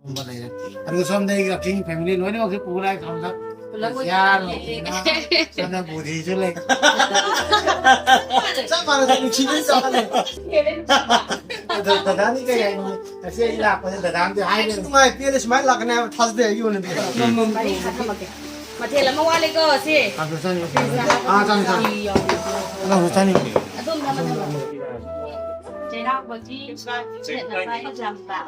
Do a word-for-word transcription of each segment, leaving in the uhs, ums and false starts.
ꯂꯩꯔꯦ꯫ ꯑꯗꯨꯒ ꯁꯣꯝꯗ ꯑꯩꯒꯤ ꯀꯛꯆꯤꯡ ꯐꯦꯃꯤꯂꯤ ꯂꯣꯏꯅꯃꯛꯁꯦ ꯄꯨꯔ ꯂꯥꯛꯑꯦ ꯁꯣꯝꯗ꯫ ꯄꯨꯂꯞ ꯌꯥꯔ ꯑꯣꯏꯅ ꯂꯩꯔꯦ꯫ ꯁꯣꯝꯗ ꯕꯨꯙꯤꯁꯨ ꯂꯩ꯫ ꯆꯞ ꯃꯥꯟꯅꯩ, ꯅꯨꯡꯁꯤꯕꯩ ꯆꯞ ꯃꯥꯟꯅꯩ꯫ ꯑꯗꯣ ꯗꯗꯥꯗꯤ ꯀꯩ ꯍꯥꯏꯅꯤ? ꯉꯁꯤ ꯑꯩ ꯂꯥꯛꯄꯁꯦ ꯗꯗꯥ ꯑꯃꯗꯤ ꯍꯥꯏꯔꯦ꯫ ꯅꯨꯡꯉꯥꯏ ꯄꯦꯜꯂꯦ, ꯁꯨꯃꯥꯏꯅ ꯂꯥꯛꯀꯅꯤ ꯍꯥꯏꯕ ꯊꯥꯖꯗꯦ ꯑꯩꯒꯤ ꯑꯣꯏꯅꯗꯤ꯫ ꯃꯔꯤ ꯈꯛ ꯊꯝꯃꯛꯀꯦ꯫ ꯃꯊꯦꯜ ꯑꯃ ꯋꯥꯠꯂꯤꯀꯣ ꯁꯤ꯫ ꯑꯥ, ꯆꯥꯅꯤ, ꯆꯥꯅꯤ꯫ ꯑꯥ, ꯆꯥꯅꯤ, ꯆꯥꯅꯤ꯫ ꯑꯗꯣꯝꯗ ꯑꯃ ꯊꯝꯃꯛꯀꯦ꯫ ꯆꯩꯔꯥꯎꯕꯒꯤ ꯁꯦꯠꯅꯕ ꯍꯤꯖꯥꯕ꯫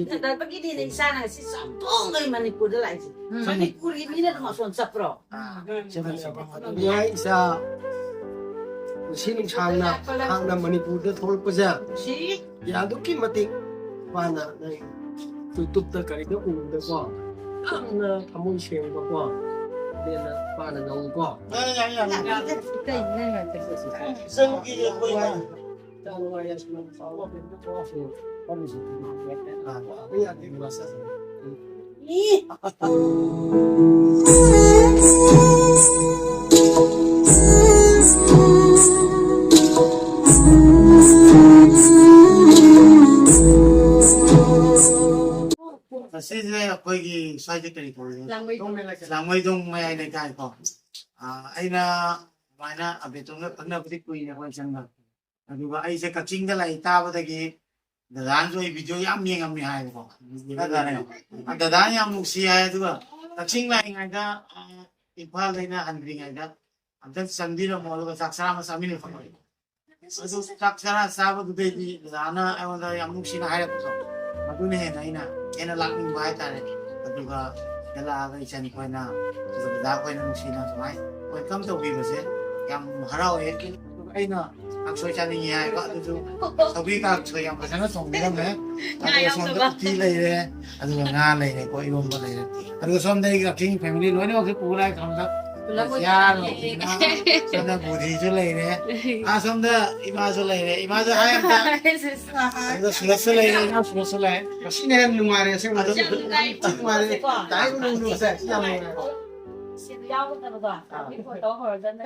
ꯅꯠꯇꯕꯒꯤꯗꯤꯅꯦ ꯏꯆꯥꯅ ꯉꯁꯤ ꯆꯥꯎꯊꯣꯛꯈꯩ ꯃꯅꯤꯄꯨꯔꯗ ꯂꯥꯛꯏꯁꯦ꯫ ꯎꯝ꯫ ꯃꯅꯤꯄꯨꯔꯒꯤ ꯃꯤꯅ ꯑꯗꯨꯝ ꯑꯁꯣꯝ ꯆꯠꯄ꯭ꯔꯣ? ꯑꯥ꯫ ꯅꯨꯡꯉꯥꯏ ꯏꯆꯥ꯫ ꯉꯁꯤ ꯅꯨꯡꯁꯥꯡꯅ ꯍꯥꯟꯅ ꯃꯅꯤꯄꯨꯔꯗ ꯊꯣꯛꯂꯛꯄꯁꯦ꯫ ꯁꯤ꯫ ꯑꯗꯨꯛꯀꯤ ꯃꯇꯤꯛ ꯃꯥꯅ ꯅꯪ YouTube-ꯇ ꯀꯔꯤꯗ ꯎꯕꯗꯀꯣ, ꯌꯥꯝꯅ ꯊꯃꯣꯏ ꯁꯦꯡꯕꯀꯣ, ꯑꯗꯨꯅ ꯃꯥꯅ ꯉꯝꯃꯨꯀꯣ꯫ ꯉꯁꯤꯁꯦ ꯑꯩꯈꯣꯏꯒꯤ ꯁ꯭ꯋꯥꯏꯗ ꯀꯔꯤ ꯀꯧꯏ? ꯂꯥꯡꯃꯩꯗꯣꯡ꯫ ꯂꯥꯡꯃꯩꯗꯣꯡ ꯃꯌꯥꯏ ꯂꯩꯀꯥꯏꯀꯣ꯫ ꯑꯥ, ꯑꯩꯅ ꯑꯗꯨꯃꯥꯏꯅ ꯑꯕꯦꯇꯣꯟꯒ ꯈꯪꯅꯕꯗꯤ ꯀꯨꯏꯔꯦ ꯑꯩꯈꯣꯏ ꯆꯪꯗꯕ꯫ ꯑꯗꯨꯒ ꯑꯩꯁꯦ ꯀꯛꯆꯤꯡꯗ ꯂꯩ ꯇꯥꯕꯗꯒꯤ ꯗꯗꯥꯅꯁꯨ ꯑꯩ video ꯌꯥꯝ ꯌꯦꯡꯉꯝꯃꯦ ꯍꯥꯏꯌꯦꯕꯀꯣ꯫ ꯍꯥꯏꯇꯥꯔꯦ꯫ ꯗꯗꯥꯅ ꯌꯥꯝ ꯅꯨꯡꯁꯤ ꯍꯥꯏ꯫ ꯑꯗꯨꯒ ꯀꯛꯆꯤꯡ ꯂꯥꯛꯏꯉꯩꯗ, ꯑꯥ, ꯏꯝꯐꯥꯜꯗꯩꯅ ꯍꯟꯗ꯭ꯔꯤꯉꯩꯗ ꯑꯝꯇꯪ ꯆꯪꯕꯤꯔꯝꯃꯣ, ꯑꯗꯨꯒ ꯆꯥꯛ ꯆꯔꯥ ꯑꯃ ꯆꯥꯃꯤꯟꯅꯁꯤ꯫ ꯑꯗꯨ ꯆꯥꯛ ꯆꯔꯥ ꯆꯥꯕꯗꯨꯗꯩꯗꯤ ꯗꯗꯥꯅ ꯑꯩꯉꯣꯟꯗ ꯌꯥꯝ ꯅꯨꯡꯁꯤꯅ ꯍꯥꯏꯔꯛꯄꯗꯣ, ꯑꯗꯨꯅ ꯍꯦꯟꯅ ꯑꯩꯅ ꯍꯦꯟꯅ ꯂꯥꯛꯅꯤꯡꯕ ꯍꯥꯏꯇꯥꯔꯦ꯫ ꯑꯗꯨꯒ ꯁꯤꯗ ꯂꯥꯛꯑꯒ ꯏꯆꯟ ꯈꯣꯏꯅ, ꯑꯗꯨꯒ ꯗꯗꯥ ꯈꯣꯏꯅ ꯅꯨꯡꯁꯤꯅ ꯁꯨꯃꯥꯏꯅ welcome ꯇꯧꯕꯤꯕꯁꯦ ꯌꯥꯝ ꯍꯔꯥꯎꯋꯦ꯫ ꯑꯗꯨꯒ ꯑꯩꯅ ꯀꯥꯡꯁꯣꯏ ꯆꯥꯅꯤꯡꯉꯤ ꯍꯥꯏꯕ, ꯑꯗꯨꯁꯨ ꯁꯧꯒ꯭ꯔꯤ ꯀꯥꯡꯁꯣꯏ ꯌꯥꯝ ꯐꯖꯅ ꯊꯣꯡꯕꯤꯔꯝꯃꯦ꯫ ꯉꯥ ꯑꯗꯨꯒ ꯁꯣꯝꯗ ꯌꯥꯎꯗꯕ꯫ ꯎꯇꯤ ꯂꯩꯔꯦ, ꯑꯗꯨꯒ ꯉꯥ ꯂꯩꯔꯦꯀꯣ, ꯏꯔꯣꯝꯕ ꯂꯩꯔꯦ꯫ ꯑꯗꯨꯒ ꯁꯣꯝꯗ ꯑꯩꯒꯤ ꯀꯛꯆꯤꯡ family ꯂꯣꯏꯅꯃꯛꯁꯦ ꯄꯨꯔ ꯂꯥꯛꯑꯦ ꯁꯣꯝꯗ꯫ ꯄꯨꯂꯞ ꯑꯣꯏꯅ ꯌꯥꯔ ꯂꯩꯔꯦ꯫ ꯁꯣꯝꯗ ꯕꯨꯙꯤꯁꯨ ꯂꯩꯔꯦ꯫ ꯑꯥ, ꯁꯣꯝꯗ ꯏꯃꯥꯁꯨ ꯂꯩꯔꯦ꯫ ꯏꯃꯥꯁꯨ ꯍꯥꯏ ꯑꯝꯇ꯫ ꯑꯗꯨꯒ ꯁꯨꯔꯖꯁꯨ ꯂꯩꯔꯦ, ꯏꯅꯥꯎ ꯁꯨꯔꯖꯁꯨ ꯂꯩꯔꯦ꯫ ꯉꯁꯤꯅ ꯍꯦꯟꯅ ꯅꯨꯡꯉꯥꯏꯔꯦ ꯑꯁꯦꯡꯕ꯫ ꯑꯗꯨ ꯌꯥꯝ ꯅꯨꯡꯉꯥꯏ꯫ ꯌꯥꯝ ꯅꯨꯡꯉꯥꯏꯔꯦ꯫ ꯇꯥꯏ ꯅꯨꯡꯉꯥꯏꯔꯦ꯫ ꯌꯥꯝ ꯅꯨꯡꯉꯥꯏꯔꯦ꯫ ꯌꯥꯎꯒꯗꯕꯗꯣ ꯔꯤꯄꯣꯔꯠ ꯇꯧꯍꯧꯔꯗꯅ꯫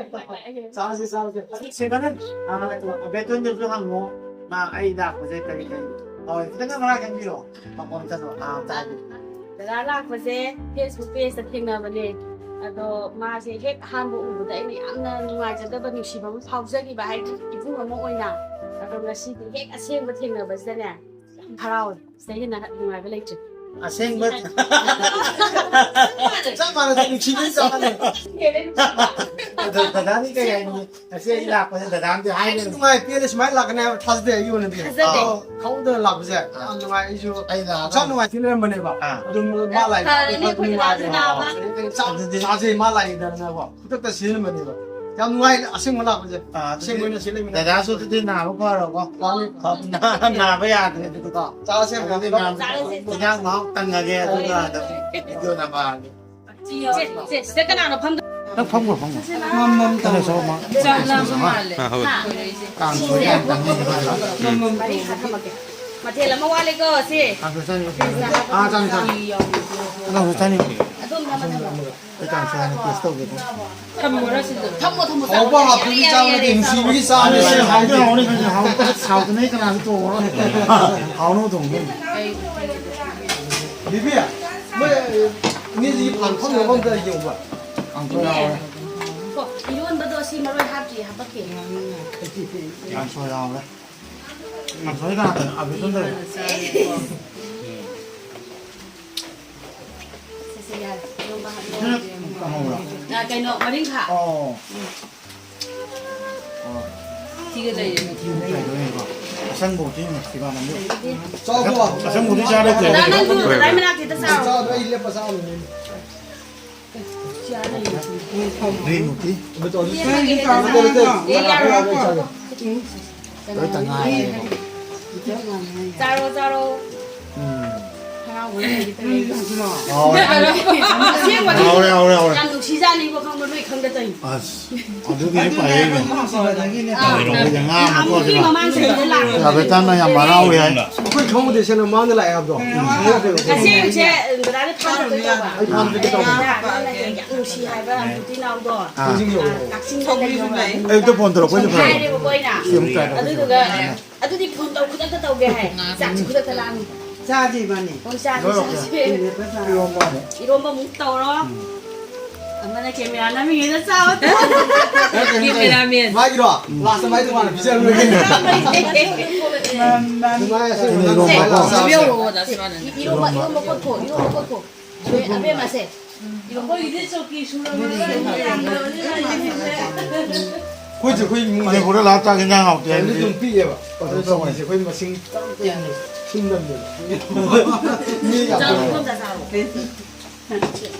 ꯆꯥꯁꯦ, ꯆꯥꯁꯦ꯫ ꯁꯦꯀꯟ ꯍꯦꯟ, ꯑ, ꯕꯦꯇꯣꯟꯗꯁꯨ ꯍꯪꯉꯣ꯫ ꯃꯥ ꯑꯩ ꯂꯥꯛꯄꯁꯦ ꯀꯔꯤ ꯀꯔꯤ? ꯍꯣꯏ, ꯈꯤꯇꯪ ꯃꯔꯥ ꯈꯪꯕꯤꯔꯣ꯫ ꯃꯉꯣꯟꯗ ꯆꯠꯂꯣ꯫ ꯑꯥ, ꯆꯥꯁꯦ꯫ ꯗꯗꯥ ꯂꯥꯛꯄꯁꯦ Facebook page ꯇ ꯊꯦꯡꯅꯕꯅꯦ꯫ ꯑꯗꯣ ꯃꯥꯁꯦ ꯍꯦꯛ ꯑꯍꯥꯟꯕ ꯎꯕꯗ ꯑꯩꯅ ꯌꯥꯝꯅ ꯅꯨꯡꯉꯥꯏꯖꯗꯕ, ꯅꯨꯡꯁꯤꯕ ꯑꯃ ꯐꯥꯎꯖꯈꯤꯕ, ꯍꯥꯏꯗꯤ ꯏꯕꯨꯡ ꯑꯃ ꯑꯣꯏꯅ꯫ ꯑꯗꯣ ꯉꯁꯤꯗꯤ ꯍꯦꯛ ꯑꯁꯦꯡꯕ ꯊꯦꯡꯅꯕꯁꯤꯗꯅꯦ, ꯌꯥꯝ ꯍꯔꯥꯎꯋꯦ꯫ ꯁꯤꯗꯩ ꯍꯦꯟꯅ ꯅꯨꯡꯉꯥꯏꯕ ꯂꯩꯇ꯭ꯔꯦ꯫ ꯑꯁꯦꯡꯕ꯫ ꯆꯞ ꯃꯥꯟꯅꯩ, ꯅꯨꯡꯁꯤꯕꯩ ꯆꯞ ꯃꯥꯟꯅꯩ꯫ ꯑꯗꯣ ꯗꯗꯥꯗꯤ ꯀꯩ ꯍꯥꯏꯅꯤ? ꯉꯁꯤ ꯑꯩ ꯂꯥꯛꯄꯁꯦ ꯗꯗꯥ ꯑꯝꯗꯤ ꯍꯥꯏꯅꯦ꯫ ꯑꯩꯁꯨ ꯅꯨꯡꯉꯥꯏ, ꯄꯦꯜꯂꯦ, ꯁꯨꯃꯥꯏꯅ ꯂꯥꯛꯀꯅꯤ ꯍꯥꯏꯕ ꯊꯥꯖꯗꯦ ꯑꯩꯒꯤ ꯑꯣꯏꯅꯗꯤ꯫ ꯊꯥꯖꯗꯦ꯫ ꯑꯣ, ꯈꯪꯍꯧꯗꯅ ꯂꯥꯛꯄꯁꯦ ꯌꯥꯝ ꯅꯨꯡꯉꯥꯏ꯫ ꯑꯩꯁꯨ ꯑꯩ ꯂꯥꯛꯑꯒ ꯍꯛꯆꯥꯡ ꯅꯨꯡꯉꯥꯏꯇꯦ ꯂꯩꯔꯝꯕꯅꯦ꯫ ꯑꯥ꯫ ꯑꯗꯨꯝ ꯃꯥ ꯂꯥꯛꯏ ꯐꯔꯦꯅꯦ, ꯑꯩꯈꯣꯏ ꯅꯨꯡꯉꯥꯏꯔꯦ꯫ ꯗꯗꯥꯁꯨ ꯅꯥꯕ꯫ ꯑꯗꯨꯗꯤ ꯆꯥꯁꯦ ꯃꯥ ꯂꯥꯛꯏꯗꯅꯀꯣ꯫ ꯈꯨꯗꯛꯇ ꯁꯤꯖꯤꯟꯅꯕꯅꯦꯕ꯫ ꯌꯥꯝ ꯅꯨꯡꯉꯥꯏ, ꯑꯁꯦꯡꯕ ꯂꯥꯛꯄꯁꯦ꯫ ꯑꯥ, ꯑꯗꯨꯗꯤ ꯑꯁꯦꯡꯕ ꯑꯣꯏꯅ ꯁꯤ ꯂꯩꯃꯤꯟꯅꯔꯦ꯫ ꯗꯗꯥꯁꯨ ꯑꯗꯨꯗꯤ ꯅꯥꯕ ꯐꯔꯣꯀꯣ꯫ ꯐꯅꯤ꯫ ꯅꯥ-, ꯅꯥꯕ ꯌꯥꯗ꯭ꯔꯦ ꯑꯗꯨꯗꯤꯀꯣ꯫ ꯆꯥꯁꯦ ꯑꯗꯨꯗꯤ ꯃꯌꯥꯝ꯫ ꯃꯌꯥꯝ ꯆꯥꯔꯁꯦ꯫ ꯏꯟꯖꯥꯡ ꯃꯍꯥꯎ ꯇꯪꯉꯒꯦ, ꯑꯗꯨꯒ ꯑꯗꯨꯝ ꯚꯤꯗꯤꯑꯣ ꯅꯝꯃꯛꯑꯒꯦ꯫ ꯁꯦ, ꯁꯦ, ꯁꯤꯗ ꯀꯅꯥꯅꯣ ꯐꯝꯗꯣꯏ? ꯅꯪ ꯐꯝꯈ꯭ꯔꯣ, ꯐꯝꯈ꯭ꯔꯣ꯫ ꯃꯝ, ꯃꯝ ꯇꯧꯔꯦ꯫ ꯆꯥꯛ ꯂꯥꯝꯕ ꯃꯥꯜꯂꯦ꯫ ꯑꯥ, ꯍꯣꯏ꯫ ꯍꯥ? ꯀꯥꯡꯁꯣꯏ ꯌꯥꯝ ꯆꯥꯅꯤꯡꯉꯦ꯫ ꯃꯔꯤ ꯈꯛ ꯊꯝꯃꯛꯀꯦ꯫ ꯃꯊꯦꯜ ꯑꯃ ꯋꯥꯠꯂꯦꯀꯣ, ꯁꯤ꯫ ꯀꯥꯡꯁꯣꯏ ꯆꯥꯅꯤꯡꯉꯦ꯫ ꯑꯥ, ꯆꯥꯅꯤꯡꯉꯦ, ꯆꯥꯅꯤꯡꯉꯦ꯫ ꯀꯥꯡꯁꯣꯏ ꯆꯥꯅꯤꯡꯉꯦ꯫ ꯑꯗꯨꯝ ꯅꯝꯃ ꯊꯝꯃꯣ꯫ ꯑꯩ ꯀꯥꯡꯁꯣꯏ ꯍꯥꯟꯅ ꯇꯦꯁ ꯇꯧꯒꯦ꯫ ꯊꯝꯃꯣꯔ ꯁꯤꯗ꯫ ꯊꯝꯃꯣ, ꯊꯝꯃꯣ, ꯍꯥꯎꯕ ꯊꯝꯃꯣ꯫ ꯍꯥꯞꯄꯒꯤ ꯌꯥꯔꯦ, ꯆꯥꯕꯗꯤ ꯌꯥꯔꯦ, ꯅꯨꯡꯁꯤꯕꯒꯤ ꯆꯥꯕꯅꯤ꯫ ꯍꯥꯎꯗꯤ ꯍꯥꯎꯅꯤ, ꯈꯪꯉꯦ, ꯍꯥꯎ-, ꯁꯥꯎꯗꯅ ꯑꯩ ꯀꯅꯥꯁꯨ ꯇꯣꯡꯉꯔꯣꯏ꯫ ꯍꯥꯎꯅꯕ ꯊꯣꯡꯗꯣꯏꯅꯤ꯫ ꯕꯤꯕꯤ, ꯃꯣꯏ ꯏꯅꯦꯁꯤꯒꯤ ꯄ꯭ꯂꯥꯟ ꯐꯝꯅꯕ ꯑꯝꯇ ꯌꯦꯡꯉꯨꯕ꯫ ꯀꯥꯡꯁꯣꯏ ꯌꯥꯎꯔꯦ꯫ ꯀꯣ, ꯏꯔꯣꯟꯕꯗꯣ ꯁꯤ ꯃꯔꯣꯏ ꯍꯥꯞꯇ꯭ꯔꯤ, ꯍꯥꯞꯄꯛꯀꯦ꯫ ꯀꯥꯡꯁꯣꯏ ꯌꯥꯎꯔꯦ꯫ ꯀꯥꯡꯁꯣꯏ ꯀꯅꯥ ꯀꯅꯥ? ꯑꯕꯤꯁꯨ ꯂꯩ꯫ ꯁꯦ, ꯁꯦ, ꯌꯥꯔꯦ꯫ ꯏꯔꯣꯟꯕ ꯍꯥꯞꯅꯔꯒꯦ꯫ ꯀꯥꯡꯍꯧꯔꯣ? ꯑ, ꯀꯩꯅꯣ, ꯃꯔꯤꯡꯈꯥ꯫ ꯑꯣ꯫ ꯑꯣ꯫ ꯁꯤꯒ ꯂꯩꯔꯦ꯫ ꯀꯩꯅꯣꯅꯦꯀꯣ꯫ ꯑꯁꯪꯕ ꯎꯇꯤ ꯏꯃꯥꯟꯅꯕꯤ꯫ ꯆꯥꯎꯕ꯫ ꯑꯁꯪꯕ ꯎꯇꯤ ꯆꯥꯔ ꯂꯩꯇ꯭ꯔꯦ꯫ ꯗꯗꯥ, ꯅꯪꯁꯨ ꯗꯗꯥꯏ ꯃꯅꯥꯛꯀꯤꯗ ꯆꯥꯔꯣ꯫ ꯆꯥꯎꯕ, ꯑꯩ ꯂꯦꯞꯄ ꯆꯥꯕꯅꯤ꯫ ꯒ꯭ꯔꯤꯟ ꯎꯇꯤ꯫ ꯂꯣꯏ ꯇ ꯉꯥꯏꯔꯦ꯫ ꯆꯥꯔꯣ, ꯆꯥꯔꯣ꯫ ꯎꯝ꯫ ꯍꯥꯎꯔꯦ꯫ ꯑꯁꯦꯡꯕꯅꯤ꯫ ꯍꯥꯎꯔꯦ, ꯍꯥꯎꯔꯦ, ꯍꯥꯎꯔꯦ꯫ ꯌꯥꯝ ꯅꯨꯡꯁꯤꯖꯥꯠꯅꯤꯀꯣ, ꯈꯪꯕ꯭ꯔꯥ? ꯅꯣꯏ ꯈꯪꯗ ꯇꯧꯔꯤꯅꯤ꯫ ꯑꯁ, ꯑꯗꯨꯒꯤꯗꯤ ꯐꯔꯦꯅꯦ꯫ ꯑꯥ꯫ ꯑꯩꯈꯣꯏꯗ ꯉꯥ ꯑꯃꯨꯛ ꯑꯃꯨꯛꯀꯤ ꯀꯣꯠꯁꯤꯔꯣ? ꯃꯃꯥꯡ ꯆꯍꯤꯗ ꯂꯥꯛꯄ꯫ ꯔꯥꯕꯦꯇꯥꯅ ꯌꯥꯝ ꯍꯔꯥꯎꯏ ꯍꯥꯏ꯫ ꯑꯩꯈꯣꯏ ꯁꯣꯝꯕꯨꯗꯤ ꯁꯦꯅ ꯃꯥꯡꯗ ꯂꯥꯛꯑꯦ ꯍꯥꯏꯕꯗꯣ? ꯉꯁꯤꯁꯦ ꯗꯗꯥꯅ ꯐꯥꯝ ꯆꯠꯀꯦ ꯇꯧꯕ꯫ ꯑꯩ ꯐꯥꯝ ꯆꯠꯀꯦ ꯇꯧꯕ꯫ ꯅꯪꯅ ꯌꯥꯝ ꯅꯨꯡꯁꯤ ꯍꯥꯏꯕ ꯕ꯭ꯌꯨꯇꯤ ꯅꯥꯎꯗꯣ꯫ ꯑꯥ꯫ ꯀꯛꯆꯤꯡꯗ ꯂꯩꯌꯦꯕ꯫ ꯑꯌꯨꯛꯇ ꯐꯣꯟ ꯇꯧꯔꯛꯄꯩꯁꯨ ꯐꯔꯦ꯫ ꯍꯥꯏꯔꯦꯕꯀꯣ ꯑꯩꯅ꯫ ꯁꯤ ꯑꯃꯨꯛ ꯇꯥꯏ꯫ ꯑꯗꯨꯗꯨꯒ ꯑꯗꯨꯗꯤ ꯐꯣꯟ ꯇꯧ ꯈꯨꯗꯛꯇ ꯇꯧꯒꯦ ꯍꯥꯏ꯫ ꯆꯥꯛꯁꯨ ꯈꯨꯗꯛꯇ ꯂꯥꯝꯃꯤ꯫ ꯆꯥꯁꯤ ꯏꯕꯥꯅꯤ꯫ ꯍꯣꯏ, ꯆꯥꯁꯤ, ꯆꯥꯁꯤ꯫ ꯏꯔꯣꯝꯕ ꯑꯃꯨꯛ꯫ ꯏꯔꯣꯝꯕ ꯑꯃꯨꯛ ꯇꯧꯔꯣ꯫ ꯑꯃꯅ ꯀꯦꯃꯦꯔꯥ ꯅꯝꯃꯤꯉꯩꯗ ꯆꯥꯕ꯫ ꯀꯦꯃꯦꯔꯥꯃꯦꯟ꯫ ꯃꯥꯒꯤꯔꯣ? ꯂꯥꯁꯇ ꯃꯥꯏ ꯇꯣꯉꯥꯟꯅ ꯄꯤꯖꯔꯝꯂꯒꯦ꯫ ꯅꯨꯡꯉꯥꯏ ꯑꯁꯦꯡꯕ ꯅꯪ ꯁꯨꯝ ꯃꯥꯏ ꯂꯥꯛꯑ ꯆꯥꯕ꯫ ꯏꯔꯣꯝꯕ, ꯏꯔꯣꯝꯕ ꯀꯣꯠꯈꯣ, ꯏꯔꯣꯝꯕ ꯀꯣꯠꯈꯣ꯫ ꯑꯕꯦꯝꯃꯁꯦ꯫ ꯑꯩꯈꯣꯏꯒꯤꯗꯤ ꯆꯧꯀꯤ ꯁꯨꯔꯕꯅꯤꯅ꯫ ꯑꯩꯈꯣꯏꯁꯦ ꯑꯩꯈꯣꯏ ꯏꯃꯨꯡꯁꯦ ꯃꯅꯤꯄꯨꯔꯗ ꯂꯥꯛꯑ ꯆꯥꯛ ꯏꯟꯖꯥꯡ ꯍꯥꯎꯇꯦ ꯀꯩꯅꯣꯗꯤ ꯍꯥꯏꯕꯗꯤ꯫ ꯑꯗꯨꯝ ꯄꯤꯛꯑꯦꯕ꯫ ꯑꯗꯨ ꯇꯧꯕꯅꯤꯁꯦ ꯑꯩꯈꯣꯏ ꯃꯁꯤꯡ ꯁꯤꯟꯗꯕꯅꯦꯕ꯫ ꯃꯤ ꯌꯥꯝ ꯆꯥꯔꯣ, ꯇꯧꯋꯦꯕ꯫ ꯏꯗꯣꯝꯆꯥ ꯆꯥꯔꯣ꯫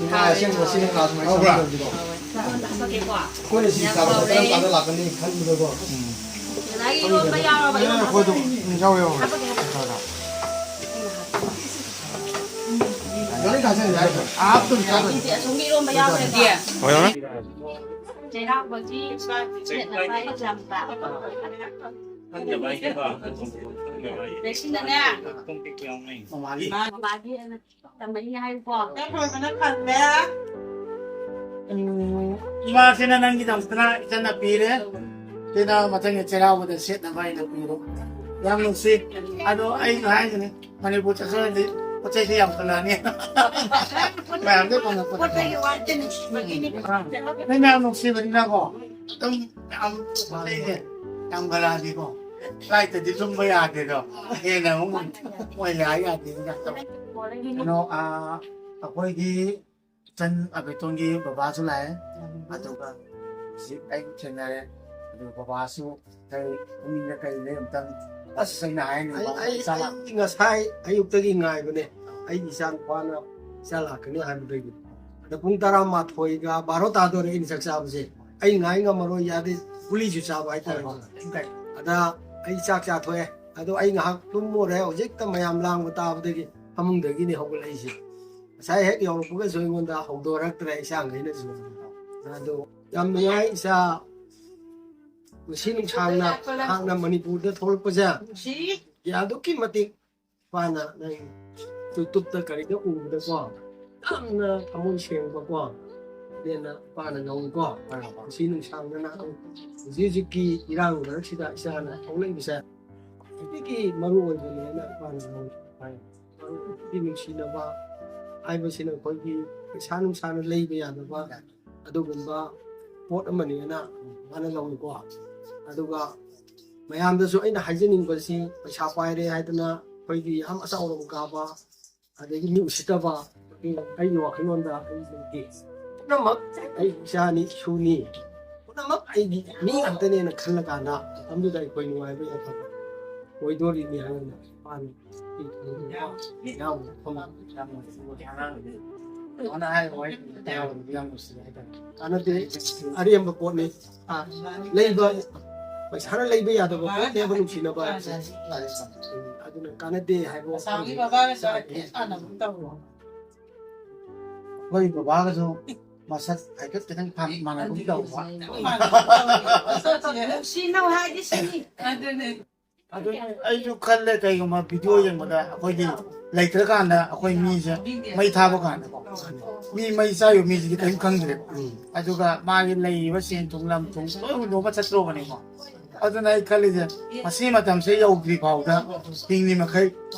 ꯉꯥ ꯑꯁꯦꯡꯕ ꯁꯤꯅ ꯉꯥ ꯁꯨꯃꯥꯏꯅ ꯍꯥꯎꯕ꯭ꯔꯥ? ꯆꯥꯒꯗꯕꯅꯤꯀꯣ꯫ ꯍꯥꯄꯛꯀꯦꯀꯣ꯫ ꯑꯩꯈꯣꯏꯅ ꯁꯤ ꯌꯥꯝ ꯆꯥꯕꯗ ꯍꯥꯎꯔꯦ꯫ ꯀꯔꯝ ꯀꯥꯟꯗ ꯂꯥꯛꯀꯅꯤ ꯈꯟꯕꯗꯀꯣ꯫ ꯎꯝ꯫ ꯉꯁꯥꯏꯒꯤ ꯏꯔꯣꯟꯕ ꯌꯥꯎꯔꯕ, ꯑꯦ, ꯏꯔꯣꯟꯕ ꯑꯩꯈꯣꯏꯗꯣ ꯍꯥꯄꯛꯀꯦ꯫ ꯎꯝ, ꯌꯥꯎꯋꯦ, ꯌꯥꯎꯋꯦ꯫ ꯍꯥꯄꯛꯀꯦ, ꯍꯥꯄꯛꯀꯦ꯫ ꯒꯥꯔꯤ ꯊꯥꯖꯤꯟꯁꯦ ꯍꯥꯏꯗ꯭ꯔꯣ? ꯑꯥ, ꯑꯗꯨꯝ ꯆꯥꯗꯣꯏꯅꯤ꯫ ꯑꯁꯣꯝꯒꯤ ꯏꯔꯣꯟꯕ ꯌꯥꯎꯈ꯭ꯔꯦꯀꯣ꯫ ꯍꯣꯏ, ꯍꯣꯏ꯫ ꯆꯩꯔꯥꯎꯕꯒꯤ ꯁꯦꯠꯅꯕ ꯌꯥꯝꯕ꯫ ꯈꯪꯗꯕ ꯑꯩꯒꯤ ꯕꯥ꯫ ꯂꯩꯁꯤꯟꯗꯅꯦ꯫ ꯃꯃꯥꯒꯤ꯫ ꯃꯃꯥꯒꯤ ꯇꯝꯃꯛꯏ ꯍꯥꯏꯀꯣ꯫ ꯍꯦꯛ ꯂꯣꯏꯕꯅ ꯈꯜꯂꯦ꯫ ꯎꯝ, ꯏꯃꯥꯁꯤꯅ ꯅꯪꯒꯤꯗꯃꯛꯇꯅ ꯏꯆꯟꯅ ꯄꯤꯔꯦ꯫ ꯁꯤꯅ ꯃꯊꯪꯒꯤ ꯆꯩꯔꯥꯎꯕꯗ ꯁꯦꯠꯅꯕ ꯍꯥꯏꯅ ꯄꯤꯔꯣ꯫ ꯌꯥꯝ ꯅꯨꯡꯁꯤ꯫ ꯑꯗꯣ ꯑꯩ ꯍꯥꯏꯁꯤꯅꯤ, ꯃꯅꯤꯄꯨꯔ ꯆꯠꯈ꯭ꯔꯗꯤ ꯄꯣꯠ ꯆꯩꯁꯦ ꯌꯥꯝꯈꯠꯂꯛꯑꯅꯤ꯫ ꯃꯌꯥꯝꯗꯩ ꯐꯪꯉꯛꯄꯗꯀꯣ꯫ ꯄꯣꯠ ꯆꯩꯒꯤ ꯋꯥꯠꯇꯅꯤ꯫ ꯑꯥ, ꯅꯣꯏ ꯃꯌꯥꯝ ꯅꯨꯡꯁꯤꯕꯅꯤꯅꯀꯣ꯫ ꯑꯗꯨꯝ ꯌꯥꯝ ꯄꯣꯠ ꯆꯩꯁꯦ ꯌꯥꯝꯈꯠꯂꯛꯑꯗꯤꯀꯣ꯫ Flightꯇꯗꯤ ꯂꯨꯝꯕ ꯌꯥꯗꯦꯗꯣ꯫ ꯍꯦꯟꯅ ꯑꯃꯨꯛ ꯃꯣꯏ ꯂꯥꯛ ꯌꯥꯗꯦ꯫ ꯀꯩꯅꯣ, ꯑꯥ, ꯑꯩꯈꯣꯏꯒꯤ ꯏꯆꯟ ꯑꯕꯦꯇꯣꯟꯒꯤ ꯕꯕꯥꯁꯨ ꯂꯥꯛꯑꯦ, ꯑꯗꯨꯒ ꯍꯧꯖꯤꯛ ꯑꯩ ꯊꯦꯡꯅꯔꯦ, ꯑꯗꯨꯒ ꯕꯕꯥꯁꯨ ꯀꯩ ꯄꯨꯛꯅꯤꯡꯗ ꯀꯩ ꯂꯩ ꯑꯝꯇꯪ ꯑꯁ, ꯑꯩꯅ ꯍꯥꯏꯅꯤꯡꯕ ꯑꯩ, ꯑꯩ, ꯏꯆꯥ ꯂꯥꯛ- ꯑꯩ ꯉꯁꯥꯏ ꯑꯌꯨꯛꯇꯒꯤ ꯉꯥꯏꯕꯅꯦ, ꯑꯩꯒꯤ ꯏꯆꯥ ꯅꯨꯄꯥꯅ ꯏꯆꯥ ꯂꯥꯛꯀꯅꯤ ꯍꯥꯏꯕꯗꯒꯤ꯫ ꯑꯗ ꯄꯨꯡ ꯇꯔꯥꯃꯥꯊꯣꯏꯒ ꯕꯥꯔꯣ ꯇꯥꯗꯣꯔꯦ ꯑꯩꯅ ꯆꯥꯛ ꯆꯥꯕꯁꯦ, ꯑꯩ ꯉꯥꯏ ꯉꯝꯃꯔꯣꯏ, ꯌꯥꯗꯦ, ꯒꯨꯂꯤꯁꯨ ꯆꯥꯕ ꯍꯥꯏꯇꯥꯔꯦ꯫ ꯑꯗ ꯑꯩ ꯆꯥꯛ ꯆꯥꯊꯣꯛꯑꯦ, ꯑꯗꯣ ꯑꯩ ꯉꯥꯏꯍꯥꯛ ꯇꯨꯝꯃꯨꯔꯦ, ꯍꯧꯖꯤꯛꯇ ꯃꯌꯥꯝ ꯂꯥꯡꯕ ꯇꯥꯕꯗꯒꯤ ꯐꯃꯨꯡꯗꯒꯤꯅꯤ ꯍꯧꯒꯠꯂꯛꯏꯁꯦ꯫ ꯉꯁꯥꯏ ꯍꯦꯛ ꯌꯧꯔꯛꯄꯒꯁꯨ ꯑꯩꯉꯣꯟꯗ ꯍꯧꯗꯣꯔꯛꯇ꯭ꯔꯦ ꯏꯆꯥꯈꯩꯅꯁꯨ꯫ ꯑꯗꯣ ꯌꯥꯝ ꯅꯨꯡꯉꯥꯏ ꯏꯆꯥ, ꯄꯨꯟꯁꯤ ꯅꯨꯡꯁꯥꯡꯅ ꯅꯍꯥꯛꯅ ꯃꯅꯤꯄꯨꯔꯗ ꯊꯣꯛꯂꯛꯄꯁꯦ꯫ ꯅꯨꯡꯁꯤ꯫ ꯑꯗꯨꯛꯀꯤ ꯃꯇꯤꯛ ꯏꯄꯥꯅ ꯅꯪ YouTube-ꯇ ꯀꯔꯤꯗ ꯎꯕꯗꯀꯣ, ꯌꯥꯝꯅ ꯊꯃꯣꯏ ꯁꯦꯡꯕꯀꯣ, ꯄꯦꯟꯅ ꯏꯄꯥꯅ ꯂꯧꯏꯀꯣ꯫ ꯅꯨꯡꯁꯤ ꯅꯨꯡꯁꯥꯡꯅꯅ ꯍꯧꯖꯤꯛ ꯍꯧꯖꯤꯛꯀꯤ ꯏꯔꯥꯡ ꯃꯔꯛꯁꯤꯗ ꯏꯆꯥꯅ ꯊꯣꯛꯂꯛꯏꯕꯁꯦ ꯈ꯭ꯋꯥꯏꯗꯒꯤ ꯃꯔꯨ ꯑꯣꯏꯕꯅꯦꯅ ꯏꯄꯥꯅ ꯂꯧꯏ꯫ ꯃꯔꯨꯞꯀꯤ ꯅꯨꯡꯁꯤꯅꯕ ꯍꯥꯏꯕꯁꯤꯅ ꯑꯩꯈꯣꯏꯒꯤ ꯄꯩꯁꯥ ꯅꯨꯡꯁꯥꯅ ꯂꯩꯕ ꯌꯥꯗꯕ ꯑꯗꯨꯒꯨꯝꯕ ꯄꯣꯠ ꯑꯃꯅꯦꯅ ꯃꯥꯅ ꯂꯧꯏꯀꯣ꯫ ꯑꯗꯨꯒ ꯃꯌꯥꯝꯗꯁꯨ ꯑꯩꯅ ꯍꯥꯏꯖꯅꯤꯡꯕꯁꯤ, ꯄꯩꯁꯥ ꯄꯥꯏꯔꯦ ꯍꯥꯏꯗꯅ ꯑꯩꯈꯣꯏꯒꯤ ꯌꯥꯝ ꯑꯆꯥꯎꯔꯕ ꯀꯥꯕ, ꯑꯗꯒꯤ ꯃꯤ ꯎꯁꯤꯠꯇꯕ, ꯑꯩꯒꯤ ꯋꯥꯈꯜꯂꯣꯟꯗ ꯑꯩ ꯂꯩꯇꯦ꯫ ꯄꯨꯝꯅꯃꯛ ꯑꯩ ꯏꯆꯥꯅꯤ, ꯏꯁꯨꯅꯤ, ꯄꯨꯝꯅꯃꯛ ꯑꯩꯒꯤ ꯃꯤ ꯉꯥꯛꯇꯅꯦꯅ ꯈꯜꯂꯀꯥꯟꯗ ꯃꯇꯝꯗꯨꯗ ꯑꯩꯈꯣꯏ ꯅꯨꯡꯉꯥꯏꯕ ꯌꯥꯏꯐꯕ ꯑꯣꯏꯗꯣꯔꯤꯅꯤ ꯍꯥꯏꯅ ꯏꯄꯥꯅ ꯌꯥꯝ ꯅꯨꯡꯉꯥꯏꯕ ꯋꯥꯐꯝ꯫ ꯌꯥꯝ ꯅꯨꯡꯉꯥꯏꯕ ꯋꯥꯐꯝ꯫ ꯅꯉꯣꯟꯗ ꯍꯥꯏꯔꯤꯕ ꯋꯥꯍꯩ ꯃꯌꯥꯝꯗꯨ ꯌꯥꯝ ꯅꯨꯡꯁꯤ ꯍꯥꯏꯇꯥꯔꯦ꯫ ꯀꯥꯟꯅꯗꯦ, ꯑꯔꯦꯝꯕ ꯄꯣꯠꯅꯤ꯫ ꯑꯥ, ꯂꯩꯕ, ꯄꯩꯁꯥꯅ ꯂꯩꯕ ꯌꯥꯗꯕ ꯄꯣꯠꯅꯦꯕ ꯅꯨꯡꯁꯤꯅꯕ ꯍꯥꯏꯕꯁꯦ꯫ ꯎꯝ, ꯑꯗꯨꯅ ꯀꯥꯟꯅꯗꯦ ꯍꯥꯏꯕ ꯋꯥꯐꯝꯁꯦ꯫ ꯑꯩꯈꯣꯏ ꯕꯕꯥꯒꯁꯨ ꯃꯁꯛ ꯍꯥꯏꯐꯦꯠ ꯈꯤꯇꯪ ꯐꯥ-, ꯃꯥꯟꯅꯒꯨꯝ ꯇꯧꯕ꯫ ꯅꯨꯡꯁꯤꯅꯧ ꯍꯥꯏꯗꯤ ꯁꯤꯅꯤ꯫ ꯑꯗꯨꯅꯦ꯫ ꯑꯗꯨ ꯑꯩꯁꯨ ꯈꯜꯂꯦ, ꯀꯩꯒꯨꯝꯕ ꯚꯤꯗꯤꯑꯣ ꯌꯦꯡꯕꯗ ꯑꯩꯈꯣꯏꯒꯤ ꯂꯩꯇ꯭ꯔꯀꯥꯟꯗ ꯑꯩꯈꯣꯏ ꯃꯤꯁꯦ ꯃꯩ ꯊꯥꯕ ꯀꯥꯟꯗꯀꯣ, ꯃꯤ ꯃꯩ ꯆꯥꯏꯕ ꯃꯤꯁꯤꯗꯤ ꯀꯔꯤꯝ ꯈꯪꯗ꯭ꯔꯦ꯫ ꯑꯗꯨꯒ ꯃꯥꯒꯤ ꯂꯩꯔꯤꯕ ꯁꯦꯟ ꯊꯨꯝ ꯂꯝ ꯊꯨꯝ ꯂꯣꯏ ꯍꯨꯟꯗꯣꯛꯑ ꯆꯠꯇ꯭ꯔꯣꯕꯅꯦꯀꯣ꯫ ꯑꯗꯨꯅ ꯑꯩ ꯈꯜꯂꯤꯁꯦ, ꯃꯁꯤ ꯃꯇꯝꯁꯦ ꯌꯧꯗ꯭ꯔꯤ ꯐꯥꯎꯗ ꯍꯤꯡꯂꯤ ꯃꯈꯩ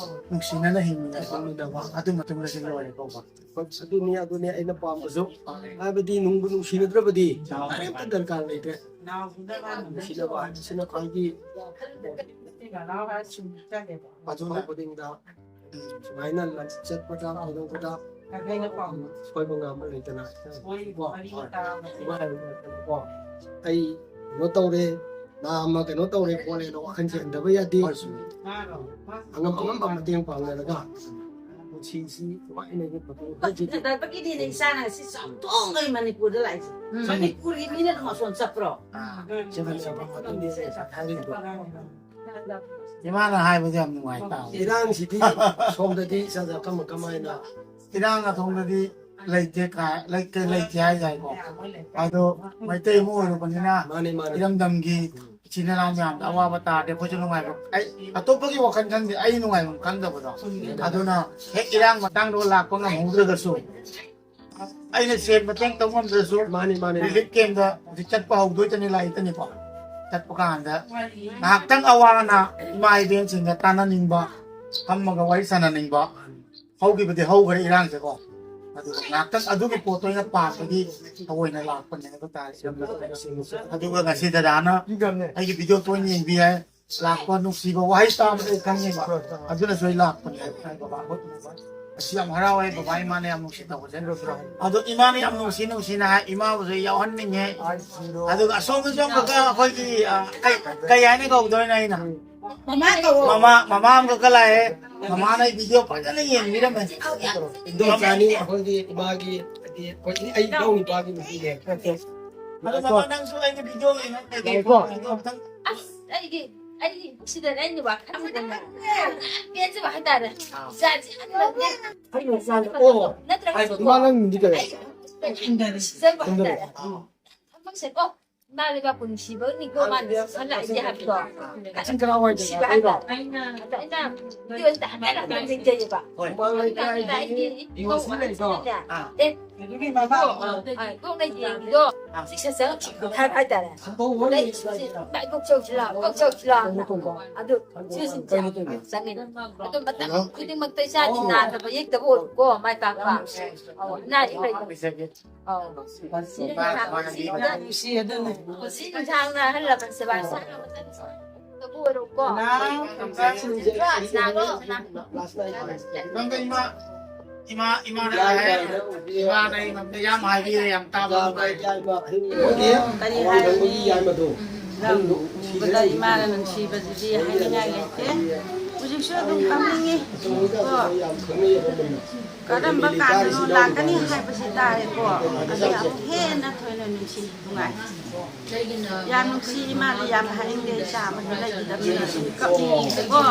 ꯅꯨꯡꯁꯤꯅꯅ ꯍꯤꯡꯃꯤꯟꯅꯕ, ꯑꯗꯨ ꯃꯇꯨꯡꯗꯗꯤ ꯂꯣꯏꯔꯦ ꯀꯧꯕ꯫ ꯑꯗꯨꯅꯤ, ꯑꯗꯨꯅꯤ ꯑꯩꯅ ꯄꯥꯝꯕꯁꯨ꯫ ꯍꯥꯏꯕꯗꯤ ꯅꯨꯡꯕꯨ ꯅꯨꯡꯁꯤꯅꯗ꯭ꯔꯕꯗꯤ ꯀꯔꯤꯝꯇ ꯗꯔꯀꯥꯔ ꯂꯩꯇ꯭ꯔꯦ꯫ ꯅꯨꯡꯁꯤꯅꯕ ꯍꯥꯏꯕꯁꯤꯅ ꯈ꯭ꯋꯥꯏꯒꯤ ꯑꯗꯨꯅ ꯈꯨꯗꯤꯡꯗ ꯁꯨꯃꯥꯏꯅ ꯂꯝ ꯆꯠꯄꯗ, ꯀꯩꯗꯧꯕꯗ ꯁꯣꯏꯕ ꯉꯥꯝꯕ ꯂꯩꯇꯅ꯫ ꯀꯣ, ꯑꯩ ꯀꯩꯅꯣ ꯇꯧꯔꯦ, ꯅꯥꯝꯃ ꯀꯩꯅꯣ ꯇꯧꯔꯦ ꯈꯣꯠꯂꯦꯅ ꯋꯥꯈꯜꯁꯦ ꯍꯟꯊꯕ ꯌꯥꯗꯦ꯫ ꯑꯉꯝ ꯑꯉꯝꯕ ꯃꯇꯦꯡ ꯄꯥꯡꯅꯔꯒ ꯄꯨꯟꯁꯤꯁꯤ ꯅꯨꯡꯉꯥꯏꯅ ꯍꯤꯡꯕ ꯍꯧꯖꯤꯛ ꯍꯟꯗꯛꯄꯒꯤꯗꯤꯅꯦ ꯏꯆꯥꯅ ꯉꯁꯤ ꯆꯥꯎꯊꯣꯛꯈꯩ ꯃꯅꯤꯄꯨꯔꯗ ꯂꯥꯛꯏꯁꯦ꯫ ꯎꯝ꯫ ꯃꯅꯤꯄꯨꯔꯒꯤ ꯃꯤꯅ ꯑꯗꯨꯝ ꯑꯁꯣꯝ ꯆꯠꯄ꯭ꯔꯣ? ꯑꯥ, ꯆꯠꯂꯦ, ꯆꯠꯂꯦ꯫ ꯏꯃꯥꯅ ꯍꯥꯏꯕꯗꯤ ꯌꯥꯝ ꯅꯨꯡꯉꯥꯏ ꯇꯥꯕ꯫ ꯏꯔꯥꯡꯁꯤꯗꯤ ꯁꯣꯝꯗꯗꯤ ꯏꯆꯥ ꯀꯃ-, ꯀꯃꯥꯏꯅ? ꯏꯔꯥꯡ ꯑꯁꯣꯝꯗꯗꯤ ꯂꯩꯇꯦ ꯀꯥ-, ꯂꯩꯇꯦ, ꯂꯩꯇꯦ ꯍꯥꯏ ꯌꯥꯏꯀꯣ꯫ ꯑꯗꯣ ꯃꯩꯇꯩ ꯑꯃ ꯑꯣꯏꯔꯨꯕꯅꯤꯅ ꯃꯥꯅꯦ, ꯃꯥꯅꯦ꯫ ꯏꯔꯝꯗꯝꯒꯤ ꯏꯆꯤꯟ ꯏꯅꯥꯎ ꯃꯌꯥꯝꯗ ꯑꯋꯥꯕ ꯇꯥꯔꯗꯤ ꯑꯩꯈꯣꯏꯁꯨ ꯅꯨꯡꯉꯥꯏꯕ, ꯑꯩ ꯑꯇꯣꯞꯄꯒꯤ ꯋꯥꯈꯜ ꯈꯟꯗꯦ, ꯑꯩ ꯅꯨꯡꯉꯥꯏꯐꯝ ꯈꯪꯗꯕꯗꯣ꯫ ꯑꯗꯨꯅ ꯍꯦꯛ ꯏꯔꯥꯡ ꯃꯇꯥꯡꯗꯣ ꯂꯥꯛꯄ ꯉꯝꯍꯧꯗ꯭ꯔꯒꯁꯨ, ꯑꯩꯅ ꯁꯦꯟ ꯃꯇꯦꯡ ꯇꯧ ꯉꯝꯗ꯭ꯔꯁꯨ, ꯃꯥꯅꯤ, ꯃꯥꯅꯤ꯫ ꯔꯤꯂꯤꯐ ꯀꯦꯝꯗ ꯍꯧꯖꯤꯛ ꯆꯠꯄ ꯍꯧꯗꯣꯏꯇꯅꯤ, ꯂꯥꯛꯏꯇꯅꯤꯀꯣ꯫ ꯆꯠꯄ ꯀꯥꯟꯗ ꯉꯥꯏꯍꯥꯛꯇꯪ ꯑꯋꯥ ꯑꯅꯥ ꯏꯃꯥ ꯏꯕꯦꯟꯁꯤꯡꯒ ꯇꯥꯟꯅꯅꯤꯡꯕ, ꯐꯝꯃꯒ ꯋꯥꯔꯤ ꯁꯥꯟꯅꯅꯤꯡꯕ, ꯍꯧꯈꯤꯕꯗꯤ ꯍꯧꯈ꯭ꯔꯦ ꯏꯔꯥꯡꯁꯦꯀꯣ꯫ ꯑꯗꯨꯒ ꯉꯥꯏꯍꯥꯛꯇꯪ ꯑꯗꯨꯒꯤ ꯄꯣꯠꯇꯣ ꯑꯩꯅ ꯄꯥꯝꯕꯒꯤ ꯊꯑꯣꯏꯅ ꯂꯥꯛꯄꯅꯦ ꯍꯥꯏꯕ ꯇꯥꯔꯦ꯫ ꯑꯗꯨꯒ ꯉꯁꯤ ꯗꯗꯥꯅ ꯑꯩꯒꯤ ꯚꯤꯗꯤꯑꯣ ꯇꯣꯏꯅ ꯌꯦꯡꯕꯤ ꯍꯥꯏ, ꯂꯥꯛꯄ ꯅꯨꯡꯁꯤꯕ ꯋꯥꯍꯩ ꯇꯥꯕꯗ ꯑꯩ ꯈꯪꯉꯦꯕ꯫ ꯑꯗꯨꯅꯁꯨ ꯑꯩ ꯂꯥꯛꯄꯅꯦ ꯍꯥꯏꯕ ꯕꯕꯥ ꯍꯣꯏ꯫ ꯑꯁꯤ ꯌꯥꯝ ꯍꯔꯥꯎꯋꯦ ꯕꯕꯥ, ꯏꯃꯥꯅ ꯌꯥꯝ ꯅꯨꯡꯁꯤ ꯇꯧꯕꯁꯦ꯫ ꯑꯗꯣ ꯏꯃꯥꯅ ꯌꯥꯝ ꯅꯨꯡꯁꯤ ꯅꯨꯡꯁꯤꯅ ꯍꯥꯏ, ꯏꯃꯥꯕꯨꯁꯨ ꯌꯥꯎꯍꯟꯅꯤꯡꯉꯦ꯫ ꯑꯗꯨꯒ ꯑꯁꯣꯝꯗꯁꯨ ꯑꯃꯨꯛꯀ ꯑꯩꯈꯣꯏꯒꯤ, ꯑ, ꯀꯩ, ꯀꯩ ꯍꯥꯏꯅ ꯀꯧꯗꯣꯏꯅꯣ ꯑꯩꯅ? ꯃꯃꯥ ꯀꯧꯋꯣ꯫ ꯃꯃꯥ, ꯃꯃꯥ ꯑꯃꯈꯛꯀ ꯂꯥꯛꯑꯦ꯫ ꯃꯃꯥꯅ ꯑꯩ ꯚꯤꯗꯤꯑꯣ ꯐꯖꯅ ꯌꯦꯡꯕꯤꯔꯝꯃꯦ꯫ ꯏꯟꯗꯣꯝꯆꯥꯅꯤ ꯑꯩꯈꯣꯏꯒꯤ ꯏꯃꯥꯒꯤ, ꯍꯥꯏꯗꯤ, ꯑꯩꯈꯣꯏ, ꯑꯩ ꯏꯅꯥꯎ ꯅꯨꯄꯥꯒꯤ ꯅꯨꯄꯤꯅꯦ꯫ ꯑꯗꯣ ꯃꯃꯥ, ꯅꯪꯁꯨ ꯑꯩꯒꯤ ꯚꯤꯗꯤꯑꯣ ꯌꯦꯡꯉꯛꯇꯦ꯫ ꯂꯩꯀꯣ꯫ ꯑꯗꯣ ꯑꯝꯇꯪ ꯑꯁ, ꯑꯩꯒꯤ, ꯑꯩꯒꯤ ꯁꯤꯗꯅꯦ ꯑꯩꯅ ꯋꯥꯈꯜ ꯑꯃꯗ ꯄꯦꯟꯖꯕ ꯍꯥꯏꯇꯥꯔꯦ꯫ ꯏꯆꯥꯁꯤ ꯑꯍꯟ ꯑꯣꯏꯔꯦ꯫ ꯑꯩꯅ ꯏꯆꯥꯅꯤ꯫ ꯑꯣ꯫ ꯅꯠꯇ꯭ꯔꯒꯁꯨ ꯏꯃꯥ, ꯅꯪ ꯃꯤꯡꯗꯤ ꯀꯩ? ꯑꯩ ꯁꯤꯖꯕ ꯍꯥꯏꯇꯥꯔꯦ꯫ ꯊꯕꯛꯁꯦꯀꯣ꯫ ꯏꯃꯥ ꯂꯩꯕꯥꯛꯄꯨ ꯅꯨꯡꯁꯤꯕꯅꯤꯀꯣ, ꯃꯥꯅ ꯈꯜꯂꯛꯏꯁꯦ ꯍꯥꯏꯕꯗꯣ꯫ ꯆꯤꯡ ꯀꯔꯥꯋꯥꯏꯗꯅꯣ? ꯅꯨꯡꯁꯤꯕ ꯍꯥꯏꯕ꯫ ꯑꯗ ꯑꯩꯅ ꯚꯤꯗꯤꯑꯣꯁꯤꯗ ꯍꯟꯖꯤꯟ ꯍꯟꯖꯤꯟ ꯌꯦꯡꯖꯩꯌꯦꯕ꯫ ꯍꯣꯏ꯫ ꯑꯗꯨꯅ ꯑꯩꯒꯤ ꯏꯃꯧ ꯑꯍꯟꯁꯤꯅꯅꯦ, ꯑꯥ꯫ ꯑꯦ, ꯑꯗꯨꯒꯤ ꯃꯃꯥ, ꯑꯥ, ꯏꯕꯣꯛꯅ ꯌꯦꯡꯉꯤꯗꯣ, ꯑꯥ꯫ ꯁꯤ ꯁꯠ ꯁꯠ ꯍꯥꯏꯕ ꯍꯥꯏꯇꯥꯔꯦ꯫ ꯁꯟꯗꯣꯛꯑꯣ꯫ ꯑꯗꯩ ꯁꯤ ꯏꯃꯥ ꯏꯕꯣꯛ ꯆꯧꯁꯤ ꯂꯥꯎ, ꯏꯕꯣꯛ ꯆꯧꯁꯤ ꯂꯥꯎ꯫ ꯑꯗꯨ ꯁꯤꯁꯤꯡꯁꯦ ꯆꯪꯉꯤꯅꯦ꯫ ꯑꯗꯨ ꯃꯇꯝ ꯈꯨꯗꯤꯡꯃꯛꯇ ꯏꯆꯥꯗꯤ ꯅꯥꯗꯕ ꯌꯦꯛꯇꯕ ꯑꯣꯏꯀꯣ, ꯃꯥꯏ ꯄꯥꯛꯄ꯫ ꯑꯧ, ꯑꯅꯥ ꯑꯌꯦꯛ ꯂꯩꯇꯕ꯫ ꯑꯧ꯫ ꯅꯨꯡꯁꯤ ꯑꯗꯨꯅ꯫ ꯄꯨꯟꯁꯤ ꯅꯨꯡꯁꯥꯡꯅ ꯑꯍꯜ ꯂꯃꯟ ꯁꯦꯕꯥ ꯁꯥꯕꯗꯕꯨ ꯑꯣꯏꯔꯣꯀꯣ꯫ ꯅꯪꯒ ꯏꯃꯥ, ꯏꯃꯥ, ꯏꯃꯥꯅ ꯍꯥꯏ-, ꯏꯃꯥꯅ ꯑꯩꯉꯣꯟꯗ ꯌꯥꯝ ꯍꯥꯏꯕꯤꯔꯦ, ꯌꯥꯝ ꯇꯥꯕ ꯅꯨꯡꯉꯥꯏ꯫ ꯀꯔꯤ ꯍꯥꯏꯔꯨꯅꯤ? ꯂꯝ ꯎꯕꯗ ꯏꯃꯥꯅ ꯅꯨꯡꯁꯤꯕꯁꯤꯗꯤ ꯍꯥꯏꯅꯤꯡꯉꯥꯏ ꯂꯩꯇꯦ꯫ ꯍꯧꯖꯤꯛꯁꯨ ꯑꯗꯨꯝ ꯀꯞꯅꯤꯡꯉꯤ꯫ ꯀꯣ? ꯀꯔꯝꯕ ꯀꯥꯟꯗꯅꯣ ꯂꯥꯛꯀꯅꯤ ꯍꯥꯏꯕꯁꯤ ꯇꯥꯔꯦꯀꯣ꯫ ꯑꯗꯨ ꯑꯃꯨꯛ ꯍꯦꯟꯅ ꯊꯣꯏꯅ ꯅꯨꯡꯁꯤ ꯅꯨꯡꯉꯥꯏ꯫ ꯌꯥꯝ ꯅꯨꯡꯁꯤ ꯏꯃꯥꯗꯤ, ꯌꯥꯝ ꯍꯥꯏꯅꯤꯡꯗꯦ, ꯏꯆꯥ ꯑꯃꯁꯨ ꯂꯩꯈꯤꯗꯕꯅꯤꯅ ꯑꯗꯨꯝ ꯀꯞꯅꯤꯡꯉꯤꯀꯣ꯫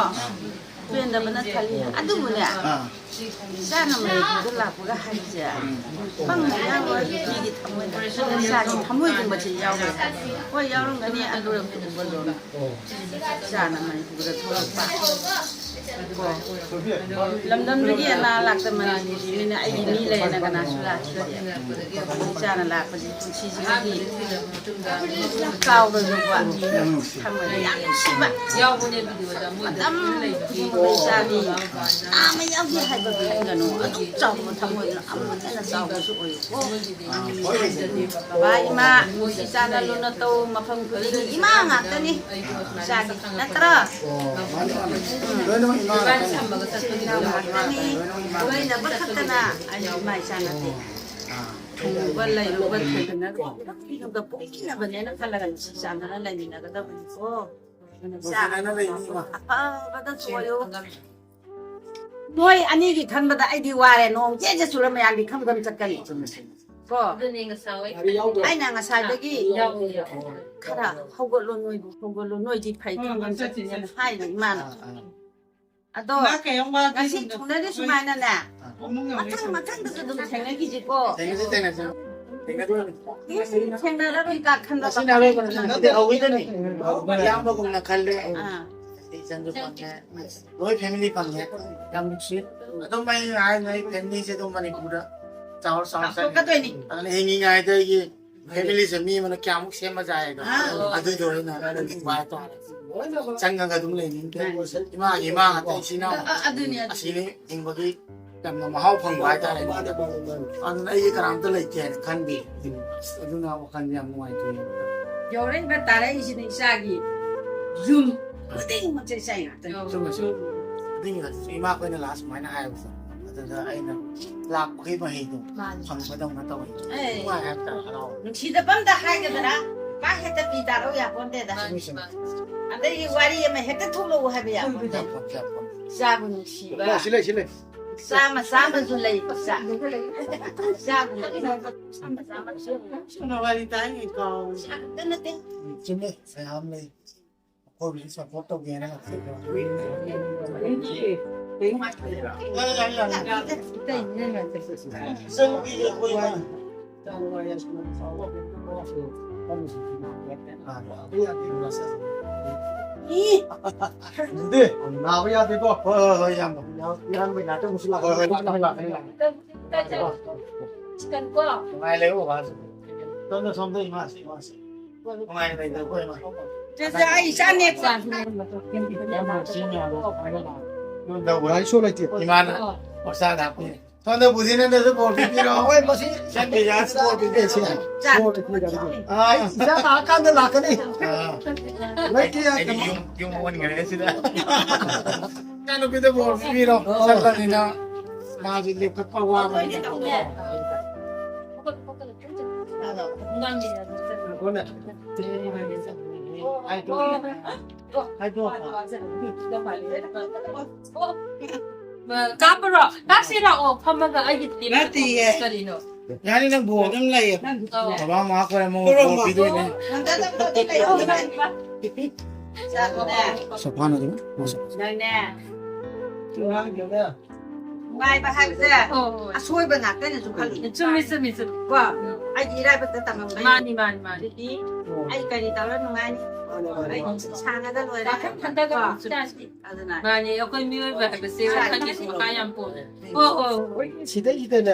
ꯄꯦꯟꯗꯕꯅ ꯊꯜꯂꯤ꯫ ꯑꯗꯨꯕꯨꯅꯦ, ꯑꯥ꯫ ꯏꯆꯥꯅ ꯃꯅꯤꯄꯨꯔꯗ ꯂꯥꯛꯄꯒ ꯍꯥꯏꯔꯤꯁꯦ, ꯄꯪꯕ ꯌꯥꯎꯔꯣꯏ꯫ ꯃꯤꯒꯤ ꯊꯃꯣꯏꯗ ꯏꯆꯥꯒꯤ ꯊꯃꯣꯏꯒꯨꯝꯕꯁꯦ ꯌꯥꯎꯔꯣꯏ꯫ ꯍꯣꯏ, ꯌꯥꯎꯔꯝꯒꯅꯤ, ꯑꯂꯨꯔ ꯀꯨꯀꯨꯝꯕ ꯂꯣꯟ꯫ ꯏꯆꯥꯅ ꯃꯅꯤꯄꯨꯔꯗ ꯊꯣꯛꯂꯛꯄ꯫ ꯀꯣ, ꯂꯝꯗꯝꯗꯒꯤ ꯑꯅꯥ ꯂꯥꯛꯇ ꯃꯅꯤꯄꯨꯔꯒꯤ ꯃꯤꯅ ꯑꯩꯒꯤ ꯃꯤ ꯂꯩꯌꯦꯅ ꯀꯅꯥꯁꯨ ꯂꯥꯛꯈꯤꯗꯦ꯫ ꯏꯆꯥꯅ ꯂꯥꯛꯄꯁꯦ ꯄꯨꯟꯁꯤꯁꯤꯒꯤ ꯀꯥꯎꯔꯣꯏꯗꯧꯕ ꯊꯝꯕꯗ ꯌꯥꯝ ꯅꯨꯡꯁꯤꯕ꯫ ꯃꯇꯝ ꯈꯨꯗꯤꯡꯃꯛꯇ ꯏꯆꯥꯒꯤ ꯑꯃ ꯌꯥꯎꯒꯦ ꯍꯥꯏꯕ ꯈꯟꯒꯅꯨ꯫ ꯑꯗꯨꯛ ꯆꯥꯎꯕ ꯊꯃꯣꯏꯗꯨꯅ ꯑꯃꯨꯛ ꯍꯦꯟꯅ ꯆꯥꯎꯕꯁꯨ ꯑꯣꯏꯌꯨꯀꯣ꯫ ꯕꯕꯥ ꯏꯃꯥ, ꯏꯆꯥꯅ ꯂꯨꯅ ꯇꯧ, ꯃꯐꯝ ꯈꯨꯗꯤꯡꯒꯤ ꯏꯃꯥ ꯉꯥꯛꯇꯅꯤ꯫ ꯏꯆꯥꯒꯤ ꯅꯠꯇ꯭ꯔꯣ? ꯂꯣꯏꯅꯃꯛ ꯏꯃꯥ ꯉꯥꯛꯇꯅꯤ꯫ ꯏꯆꯤꯜ ꯏꯅꯥꯎ ꯉꯥꯛꯇꯅꯤ꯫ ꯂꯣꯏꯅꯕ ꯈꯛꯇꯅ ꯑꯩ ꯏꯃꯥ ꯏꯆꯥ ꯅꯠꯇꯦ꯫ ꯑꯥ꯫ ꯊꯨꯡꯉꯨꯕ ꯂꯩꯔꯨꯕ ꯊꯦꯡꯅꯔꯨꯕ ꯄꯨꯝꯅꯃꯛꯇ ꯄꯣꯛꯄꯤꯅꯕꯅꯦꯅ ꯈꯜꯂꯒ ꯅꯨꯡꯁꯤ ꯆꯥꯟꯅꯅ ꯂꯩꯃꯤꯟꯅꯒꯗꯕꯅꯤꯀꯣ꯫ ꯅꯨꯡꯁꯤꯅꯅ ꯂꯩꯃꯤꯟꯅꯕ꯫ ꯑꯐꯕꯗ ꯆꯣꯏꯌꯨ꯫ ꯅꯣꯏ ꯑꯅꯤꯒꯤ ꯈꯟꯕꯗ ꯑꯩꯗꯤ ꯋꯥꯔꯦ꯫ ꯅꯣꯡ ꯆꯦ ꯆꯦ ꯆꯨꯔ ꯃꯌꯥꯝꯗꯤ ꯈꯝ ꯈꯝ ꯆꯠꯀꯅꯤ꯫ ꯆꯨꯝꯃꯦ, ꯆꯨꯝꯃꯦ꯫ ꯀꯣ? ꯑꯗꯨꯅꯦ ꯉꯁꯥꯏ ꯑꯩꯅ ꯉꯁꯥꯏꯗꯒꯤ ꯈꯔ ꯍꯧꯒꯠꯂꯣ, ꯅꯣꯏꯕꯨ ꯍꯧꯒꯠꯂꯣ, ꯅꯣꯏꯗꯤ ꯐꯩ, ꯈꯝ ꯈꯝ ꯆꯠꯇꯦꯅ ꯍꯥꯏꯅ ꯏꯃꯥꯅ꯫ ꯑꯥ, ꯑꯥ꯫ ꯑꯗꯣ ꯉꯁꯤ ꯊꯨꯡꯅꯗꯤ ꯁꯨꯃꯥꯏꯅꯅꯦ, ꯃꯊꯪ ꯃꯊꯪꯗꯁꯨ ꯑꯗꯨꯝ ꯊꯦꯡꯅꯈꯤꯁꯤꯀꯣ꯫ ꯊꯦꯡꯅꯁꯤ, ꯊꯦꯡꯅꯁꯤ꯫ ꯊꯦꯡꯅꯗꯣꯏꯅꯤ꯫ ꯊꯦꯡꯅꯔꯔꯣꯏ ꯀꯥ ꯈꯟꯕ ꯉꯁꯤꯅ ꯑꯔꯣꯏꯕꯅꯤ꯫ ꯅꯠꯇꯦ, ꯍꯧꯈꯤꯗꯣꯏꯅꯤ꯫ ꯑꯥ꯫ ꯏꯌꯥꯝꯕꯒꯨꯝꯅ ꯈꯜꯂꯦ꯫ ꯑꯥ꯫ ꯏꯆꯟꯁꯨ ꯐꯪꯉꯦ꯫ ꯂꯣꯏ ꯐꯦꯃꯤꯂꯤ ꯐꯪꯉꯦ꯫ ꯌꯥꯝ ꯅꯨꯡꯁꯤ꯫ ꯑꯗꯨꯝ ꯑꯩ ꯍꯥꯏ, ꯅꯣꯏ ꯐꯦꯃꯤꯂꯤꯁꯦ ꯑꯗꯨꯝ ꯃꯅꯤꯄꯨꯔꯗ ꯆꯥꯎꯔ ꯆꯥꯎꯔ ꯆꯠꯂꯤ꯫ ꯆꯥꯎꯊꯣꯛꯀꯗꯣꯏꯅꯤ꯫ ꯑꯗꯨꯅ ꯍꯤꯡꯉꯤꯉꯩꯗ ꯑꯩꯒꯤ ꯐꯦꯃꯤꯂꯤꯁꯦ ꯃꯤ ꯑꯃꯅ ꯀꯌꯥꯃꯨꯛ ꯁꯦꯝꯕ ꯌꯥꯏ ꯍꯥꯏꯗꯣ, ꯑꯥ꯫ ꯑꯗꯨꯗꯣ ꯑꯩꯅ ꯎꯕ ꯍꯥꯏꯇꯥꯔꯦ꯫ ꯆꯪꯉꯒ ꯑꯗꯨꯝ ꯂꯩꯅꯤꯡꯗꯦ꯫ ꯏꯃꯥꯒꯤ ꯏꯃꯥ ꯉꯥꯛꯇ, ꯏꯆꯤꯟ ꯏꯅꯥꯎ ꯑ, ꯑ, ꯑꯗꯨꯅꯤ, ꯑꯗꯨꯅꯤ꯫ ꯑꯁꯤꯅꯤ ꯍꯤꯡꯕꯒꯤ ꯌꯥꯝꯅ ꯃꯍꯥꯎ ꯐꯪꯕ ꯍꯥꯏꯇꯥꯔꯦ ꯃꯥꯗꯣ꯫ ꯑꯗꯨꯅ ꯑꯩꯒꯤ ꯀꯅꯥꯝꯇ ꯂꯩꯇꯦ ꯍꯥꯏꯅ ꯈꯟꯗꯦ꯫ ꯑꯗꯨꯅ ꯋꯥꯈꯜꯁꯦ ꯌꯥꯝ ꯅꯨꯡꯉꯥꯏꯇꯦ꯫ ꯌꯧꯔꯛꯏꯕ ꯇꯥꯔꯛꯏꯁꯤꯅ ꯏꯆꯥꯒꯤ ꯌꯨꯝ ꯈꯨꯗꯤꯡꯃꯛꯁꯦ ꯏꯆꯥꯒꯤ ꯉꯥꯛꯇꯅꯤ꯫ ꯆꯨꯝꯃꯦ, ꯆꯨꯝꯃꯦ꯫ ꯑꯗꯨꯒꯤ ꯃꯊꯛꯇ ꯏꯃꯥꯈꯣꯏꯅ ꯂꯥꯁ ꯁꯨꯃꯥꯏꯅ ꯍꯥꯏꯕꯗꯣ, ꯑꯗꯨꯗ ꯑꯩꯅ ꯂꯥꯛꯄꯒꯤ ꯃꯍꯩꯗꯣ ꯃꯥꯅꯤ꯫ ꯐꯪꯕꯗꯧꯅ ꯇꯧꯋꯤ꯫ ꯑꯦ꯫ ꯅꯨꯡꯉꯥꯏ ꯍꯥꯏꯕ ꯇꯥꯔꯦ, ꯍꯔꯥꯎꯋꯦ꯫ ꯅꯨꯡꯁꯤꯗꯕ ꯑꯝꯗ ꯍꯥꯏꯒꯗ꯭ꯔꯥ? ꯃꯥ ꯍꯦꯛꯇ ꯄꯤ ꯇꯥꯔꯛꯎ ꯌꯥꯄꯣꯟꯇꯦꯗ꯫ ꯆꯨꯝꯃꯦ, ꯆꯨꯝꯃꯦ꯫ ꯑꯗꯒꯤ ꯋꯥꯔꯤ ꯑꯃ ꯍꯦꯛꯇ ꯊꯣꯛꯂꯛꯎ ꯍꯥꯏꯕ ꯌꯥꯄꯣꯟꯇꯦ꯫ ꯌꯥꯄꯣꯟꯇꯦ, ꯌꯥꯄꯣꯟꯇꯦ꯫ ꯏꯆꯥꯕꯨ ꯅꯨꯡꯁꯤꯕ꯫ ꯂꯥꯛꯑꯣ, ꯁꯤ ꯂꯩ, ꯁꯤ ꯂꯩ꯫ ꯆꯥꯝꯃ ꯆꯥꯝꯃꯁꯨ ꯂꯩ, ꯏꯆꯥ꯫ ꯏꯆꯥꯕꯨ ꯆꯥꯝꯃ ꯆꯥꯝꯃꯁꯨ꯫ ꯁꯨꯝꯅ ꯋꯥꯔꯤ ꯇꯥꯏ, ꯀꯥꯎ꯫ ꯏꯆꯥ ꯈꯛꯇ ꯅꯠꯇꯦ꯫ ꯆꯨꯝꯃꯦ, ꯃꯌꯥꯝ ꯂꯩ꯫ ꯑꯩꯈꯣꯏꯕꯨꯁꯨ ꯁꯞꯄꯣꯔꯠ ꯇꯧꯒꯦꯅ꯫ ꯅꯥꯕ ꯌꯥꯗꯦꯀꯣ꯫ ꯍꯣꯏ, ꯍꯣꯏ, ꯍꯣꯏ, ꯏꯌꯥꯝꯕ꯫ ꯏꯌꯥꯝꯕꯒꯤ ꯅꯥꯛꯇ ꯑꯃꯨꯛꯁꯨ ꯂꯥꯛꯑꯣ꯫ ꯍꯣꯏ, ꯍꯣꯏ, ꯂꯥꯛꯀꯅꯤ, ꯂꯥꯛꯀꯅꯤ, ꯂꯥꯛꯀꯅꯤ꯫ ꯆꯤꯛꯀꯟ ꯀꯣ꯫ ꯅꯨꯡꯉꯥꯏ ꯂꯩꯌꯨ, ꯕꯕꯥꯁꯨ꯫ ꯁꯣꯝꯗ, ꯁꯣꯝꯗ ꯏꯃꯥꯁꯤ, ꯏꯃꯥꯁꯤ꯫ ꯅꯨꯡꯉꯥꯏ ꯂꯩꯗ, ꯑꯩꯈꯣꯏ ꯏꯃꯥ꯫ ꯆꯦꯆꯦ, ꯑꯩ ꯏꯆꯥ ꯅꯦꯛꯄ꯫ ꯂꯥꯏꯁꯣ ꯂꯩꯇꯦ꯫ ꯏꯃꯥꯅ ꯍꯣꯁꯇꯥꯜꯗ ꯍꯥꯞꯄꯤ꯫ ꯁꯣꯝꯗ ꯕꯨꯙꯤꯅꯟꯗꯁꯨ ꯕꯣꯔ ꯄꯤꯕꯤꯔꯣ꯫ ꯍꯣꯏ, ꯃꯁꯤ ꯁꯟ ꯕꯤꯖꯥꯁꯨ ꯕꯣꯔ ꯄꯤꯕꯤꯔꯣ꯫ ꯆꯥ꯫ ꯑꯥ, ꯏꯆꯥ ꯂꯥꯛꯑꯀꯥꯟꯗ ꯂꯥꯛꯀꯅꯤ꯫ ꯑꯥ꯫ ꯂꯩꯇꯦ, ꯑꯩꯗꯤ ꯀꯩꯅꯣ꯫ ꯌꯨꯝ, ꯌꯨꯝ ꯑꯣꯟꯈ꯭ꯔꯦ ꯁꯤꯗ꯫ ꯏꯆꯥꯅꯨꯄꯤꯗ ꯕꯣꯔ ꯄꯤꯕꯤꯔꯣ꯫ ꯆꯠꯂꯅꯤꯅ ꯃꯥꯁꯨ ꯂꯦꯞꯈꯠꯄ ꯋꯥꯕꯅꯤꯅ꯫ ꯀꯥꯞꯄꯔꯣ? ꯀꯥꯞꯁꯤ ꯂꯥꯛꯑꯣ, ꯐꯝꯃꯒ ꯑꯩꯒꯤ ꯅꯠꯇꯤꯌꯦ꯫ ꯀꯔꯤꯅꯣ? ꯌꯥꯅꯤ, ꯅꯪ ꯕꯣꯜ ꯑꯗꯨꯝ ꯂꯩꯌꯦ꯫ ꯕꯕꯥ ꯃꯥ ꯀꯣꯏꯔꯝꯃꯣ, ꯕꯣꯜ ꯄꯤꯗꯣꯏꯅꯦ꯫ ꯁꯣꯐꯥꯅ ꯑꯗꯨꯝ꯫ ꯅꯪꯅꯦ꯫ ꯅꯨꯡꯉꯥꯏꯕ ꯍꯥꯏꯕꯁꯦ ꯑꯣ꯫ ꯑꯁꯣꯏꯕ ꯉꯥꯛꯇꯅꯁꯨ ꯈꯜꯂꯤ꯫ ꯆꯨꯝꯃꯤ, ꯆꯨꯝꯃꯤ, ꯆꯨꯝꯃꯤ꯫ ꯀꯣ? ꯑꯩꯗꯤ ꯏꯔꯥꯏꯕꯛꯇ ꯇꯝꯃꯝꯕꯅꯤ꯫ ꯃꯥꯅꯤ, ꯃꯥꯅꯤ, ꯃꯥꯅꯤ꯫ ꯑꯗꯨꯗꯤ ꯑꯩ ꯀꯔꯤ ꯇꯧꯔ ꯅꯨꯡꯉꯥꯏꯅꯤ? ꯑꯩ ꯁꯥꯟꯅꯗ ꯂꯣꯏꯔꯦ꯫ ꯋꯥꯈꯜ ꯈꯟꯊꯒ ꯀꯣ? ꯆꯨꯝꯃꯤ, ꯆꯨꯝꯃꯤ꯫ ꯑꯗꯨꯅ ꯃꯥꯅꯤ, ꯑꯩꯈꯣꯏ ꯃꯤꯑꯣꯏꯕ ꯍꯥꯏꯕꯁꯦ ꯋꯥꯈꯜꯒꯤꯁꯨ ꯃꯈꯥ ꯌꯥꯝ ꯄꯣꯜꯂꯦ꯫ ꯍꯣꯏ, ꯍꯣꯏ, ꯍꯣꯏ꯫ ꯁꯤꯗꯩꯁꯤꯗꯅꯦ꯫